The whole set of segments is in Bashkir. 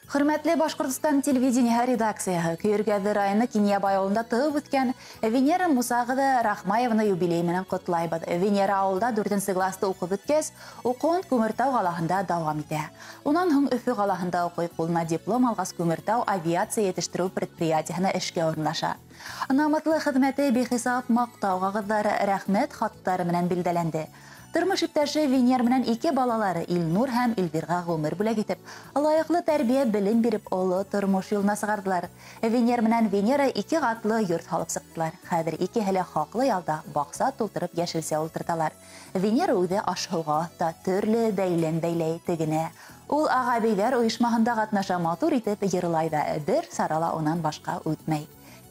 Хөрмәтле Башҡортостан телевидениеһы редакцияһы Көйөргәҙе районы Кинйәбай ауылында тыуып үҫкән Венера Муса ҡыҙы Рахмаеваны юбилей менән ҡотлайбыҙ. Венера ауылда 4-нсе класты уҡып бөткәс, уҡыуын Күмертау ҡалаһында дауам итә. Унан һуң Өфө ҡалаһында уҡый, ҡулына диплом алғас Күмертау авиация етештереү предприятиеһына эшкә урынлаша. Намыҫлы хеҙмәте бихисап маҡтау ҡағыҙҙары, рәхмәт хаттары менән билдәләнде. Тормош иптәше Венер менән ике балалары Илнур һәм Илвирға ғүмер бүләк итеп, лайыҡлы тәрбиә, белем биреп, оло тормош юлына сығарҙылар. Венер менән Венера ике ҡатлы йорт һалып сыҡтылар. Хәҙер икеһе лә хаҡлы ялда баҡса тултырып йәшелсә ултырталар. Венера үҙе аш-һыуға оҫта, төрлө бәйләм бәйләй, тегенә. Ул ағабейҙәр ойошмаһында ҡатнаша, матур итеп йырлай ҙа, бер сарала унан башҡа үтмәй.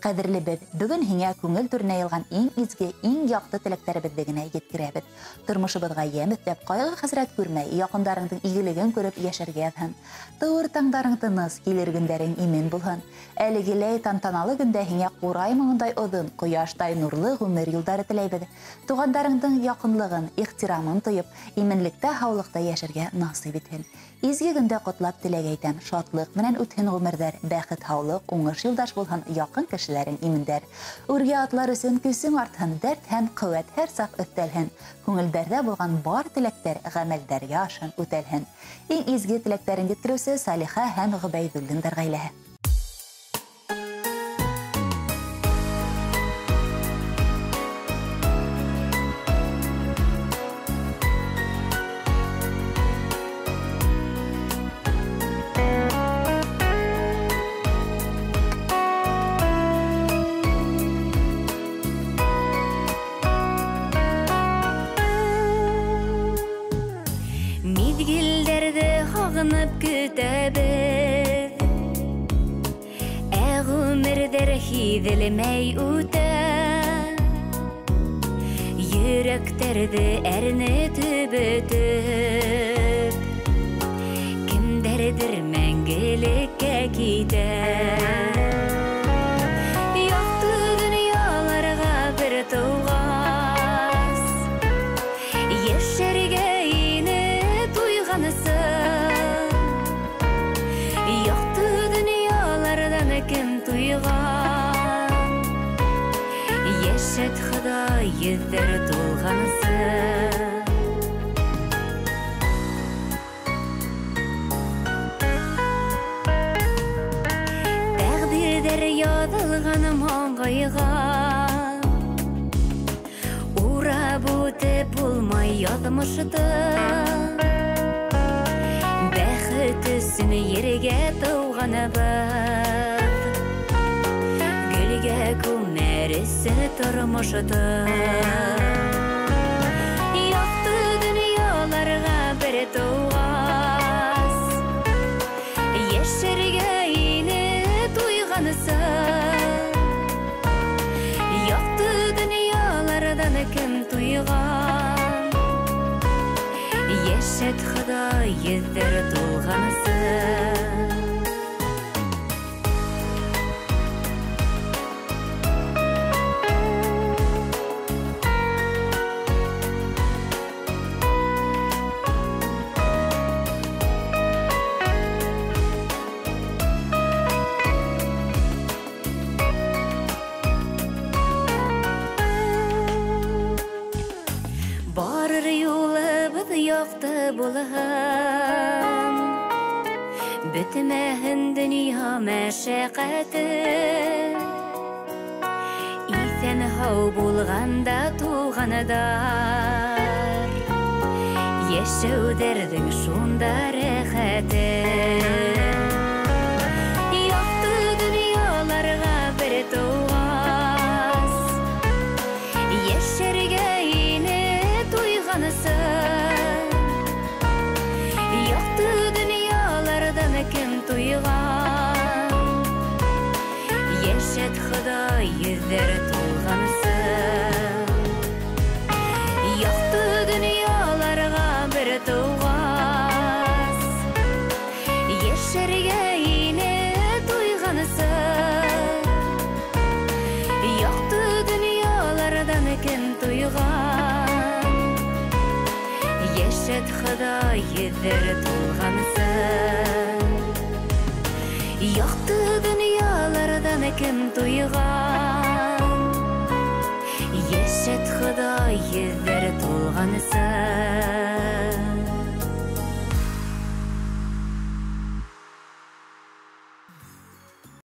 Ҡәҙерлебеҙ, бөгөн һиңә күңел түренә йылған иң изге, иң яҡты теләктәребеҙҙе генә еткерәбеҙ. Тормошобоҙға йәм өҫтәп, ҡайғы-хәсрәт күрмәй, яҡындарыңдың игелеген күреп йәшәргә яҙһын. Тыуыр таңдарың тыныс, килер көндәрең имен булһын. Әлегеләй тантаналы көндә һиңә ҡурай моңондай оҙон, ҡояштай нурлы ғүмер юлдары теләйбеҙ. Туғандарыңдың яҡынлығын, ихтирамын тойоп, именлектә, һаулыҡта йәшәргә насип итһен. Изге көндә ҡотлап теләк әйтәм, шатлыҡ менән үтһен ғүмерҙәр, бәхет, һаулыҡ, уңыш юлдаш булһын, яҡын кешеләрең имендәр. Үргә атлар өсөн көсөң артһын, дәрт һәм ҡеүәт һәр саҡ өҫтәлһен. Күңелдәрҙә булған бар теләктәр ғәмәлдәргә ашын, үтәлһен. Иң изге теләктәрен еткереүсе Салиха һәм Ғөбәйҙуллиндар ғаиләһе. Көтәбеҙ, ә ғүмерҙәр һиҙелмәй үтә. Йөрәктәрҙе әрнетеп бөтөп, кемдәрҙер мәңгелеккә китә. Яҡты донъяларға бер тыуғас, йәшәргә ине туйғансы. Кем туйған, йәшәт Хоҙай йөҙҙәр тулғансы. Тәҡдирҙәр яҙылған маңғайға, урап үтеп булмай яҙмышты. Бәхет өсөн ергә тыуғаныбыҙ, гөлгә күмәр өсөн тормошто. Яҡты донъяларға бер тыуғас, йәшәргә ине туйғансы. Яҡты донъяларҙан кем туйған, йәшәт Хоҙай йөҙҙәр тулғансы. Барыр юлыбыҙ яҡты булһын, бөтмәһен донъя мәшәҡәте. Иҫән һау булғанда туғандар, йәшәүҙәрҙең шунда рәхәте. Яҡты донъяларға бер тыуғас, йәшәргә ине туйғансы. Яҡты донъяларҙан кем туйған, йәшәт Хоҙай йөҙҙәр тулғансы. Яҡты донъяларға бер тыуғас, йәшәргә ине туйғансы. Яҡты донъяларҙан кем туйған, йәшәт Хоҙай йөҙҙәр тулғансы. Яҡты донъяларҙан кем туйған? Йәшәт Хоҙай йөҙҙәр тулғансы.